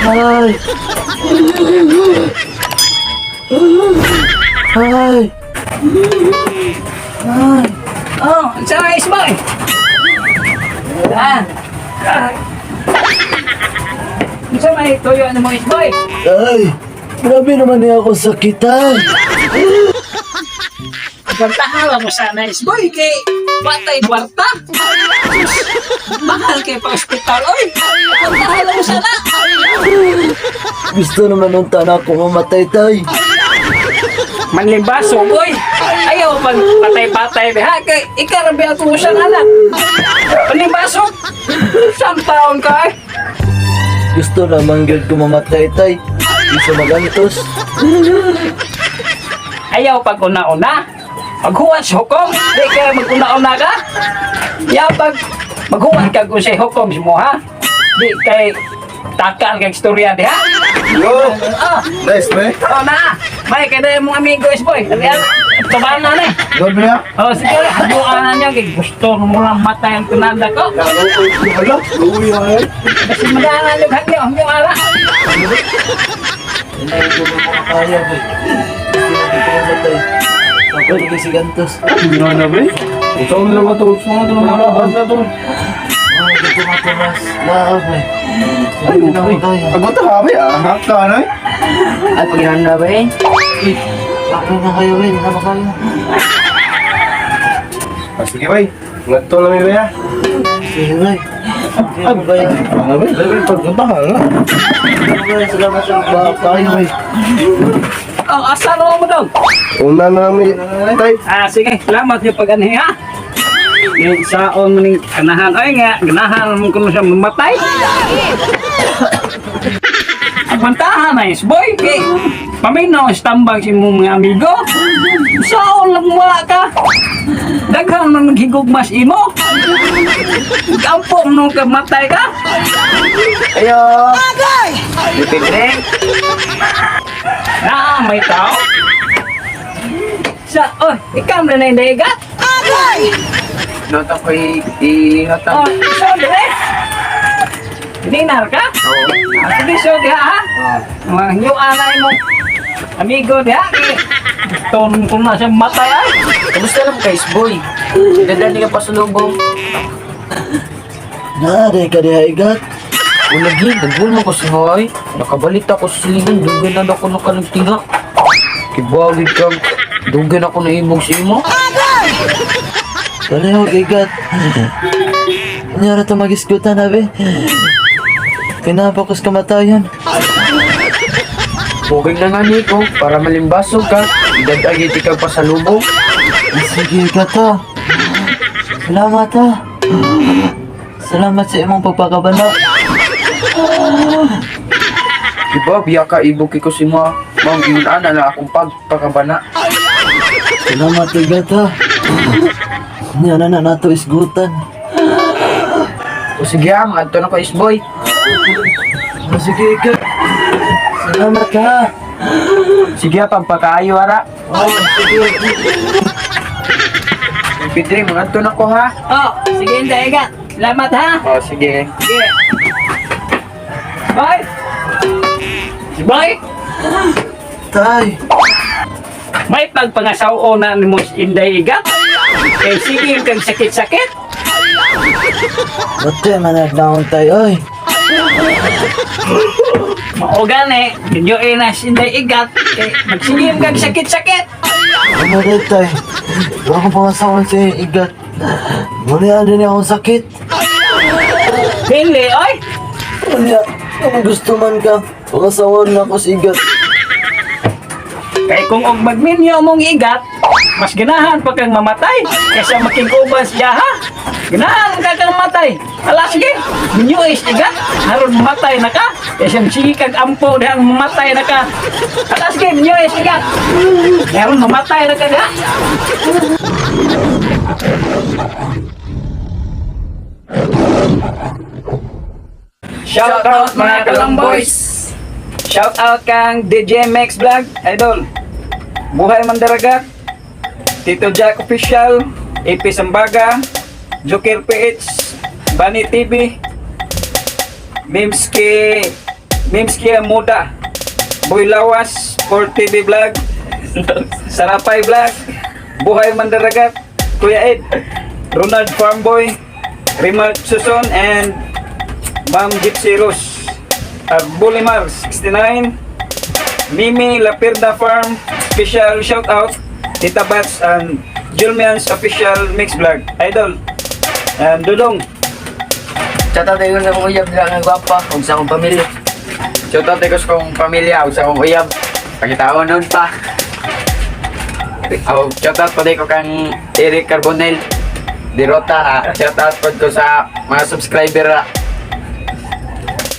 Ay! Ay! Ay! Oh, sa mga isboy. Ah. Ah. Unsa may tuyo ano mo, isboy? Ay! Grabe naman niya ako sakit, ay! Kwantahan mo sana, isboy, kay batay kwarta. Mahal kay pang ospital, oy. Kwantahan mo sana. Gusto naman nung tanak ko mamatay, tay. Manlimbaso, oy. Ayaw pag patay-patay ha kay ikaw ra ba mo siyang anak. Manlimbaso. Isang taon ka ay. Gusto naman gyud ko mamatay, tay. Isa magantos. Ayaw pag una-una. Paghuwat sa hukom, di ka mag-una-una ka. Ya pag maghuwat ka kung sa hukom mo ha. Di kay takal kag istorya di ha. Yo! Ah, Nice, pre. oh na. May kay na mong amigo is boy. Tabahan na ni. Doon ba niya? Oh, sige, habuan na niya kay gusto mo lang matay ang tunada ko. Hala, luwi na eh. Kasi madaan yung hagyo, hagyo ara. Hindi ko na makakaya, boy. Gusto naman ko mamatay. Ako lagi si Gantos. Hindi na, pre. Ito ang lang ito. Gusto mo ito ng mga labas na ito. Mga dito matumas. Laa, boy. Hindi na makaya. Agot ha, pre. Ah, haka na eh. Ay, pag na ba eh? Ako na kayo, boy. Hindi na makaya. Ah, sige, bay. Ngadto lang mi, bay, ah. Sige, boy. Sige, boy. Ano, bay? Bay, pagpuntahan na. Boy, salamat sa kayo, boy. Oh, asa na mo dong? Una na mi. Tay. Ah, sige, salamat yung pag-anhi ha. Yung saon mo ning ganahan. Ay nga, ganahan mo kuno siya mamatay. Agwantahan na is boy. Kay paminaw tambang si mong mga amigo. Saon lang wala ka. Daghan man maghigugmas imo. Kampong nung kamatay ka. Ayo! Agay! Na may tao. Sa, oh, ikaw na na yung daigat. Nota ko ihatag. Oh, so, dire. Dinar ka? Oo. Ah, sige, so, diha, ha? Mga yung anay mo. Amigo, diha. Ton kung na siya matay, ay. Kamusta lang guys, boy? Dadali ka pa sa lubong. Naare ka diha, igat. Ulagi, nagulma ko si Hoy. Nakabalit ako sa silingan, dugan na ako nakalagtinga. Kibawid kang, dugan ako na ibog sa imo. Palihog, igat. Ano na ito mag-iskutan, abi? Kinapakos kamatayan. Bugay na nga niko, para malimbasog ka. Idadagit ikaw pa sa lubong. Sige, igat, ha. Salamat, ha. Salamat sa imong pagpakabana. Diba, biya ka ibog ko si mo. Ma'am, yun ana na akong pagpakabana. Salamat, igat, ha. Ano na na nato isgutan. O sige ha, mga na ko is boy. Ah, sige, igat. Salamat, ha. Sige ha, pagpakaayo ara. Oh, sige. Pedre, mga na ko ha. Oh, sige, hindi, igat. Salamat, ha? O sige. Sige. Bye. Bye. Tay. May pagpangasaw na ni mo inday igat. Kay sige kang sakit-sakit. Bate, manag naon tayo, oy. Mao gani, ninyo eh na inday igat. Kay magsigim kang sakit-sakit. Ano rin, tay? Wala akong pangasawa sa igat. Wala din akong sakit. Dili, oy. Wala, kung gusto man ka, pangasawa na ako sa igat. Kay kung og magminyo mong igat, mas ganahan pa kang mamatay kaysa makiguban siya ha. Ganahan ka kang matay. Ala sige, minyo is igat, aron mamatay na ka. Kaysa sige kag ampo dihang mamatay na ka. Ala sige, minyo is igat. Aron mamatay na ka diha. Shout out mga kalamboys! Shout out kang DJ Max Vlog, idol. Buhay Mandaragat, Tito Jack Official, AP Sambaga, Joker PH, Bunny TV, Mimski Mimskia Muda, Boy Lawas, 4TV Vlog, Sarapay Vlog, Buhay Mandaragat, Kuya Ed, Ronald Farmboy, Rimald Suson, and Ma'am Gypsy Rose. At Bulimar 69, Mimi Lapirda Farm, special shout out, Tita Bats and Julmian's official mix vlog. Idol. And Dudong. Shoutout tayo sa akong uyab nila nga gwapa ug sa akong pamilya. Shoutout ko sa kong pamilya ug sa akong uyab. Pagkitaon nun pa. Oh, shoutout pa ko kang Eric Carbonell. Dirota na. Shoutout pod ko sa mga subscriber na.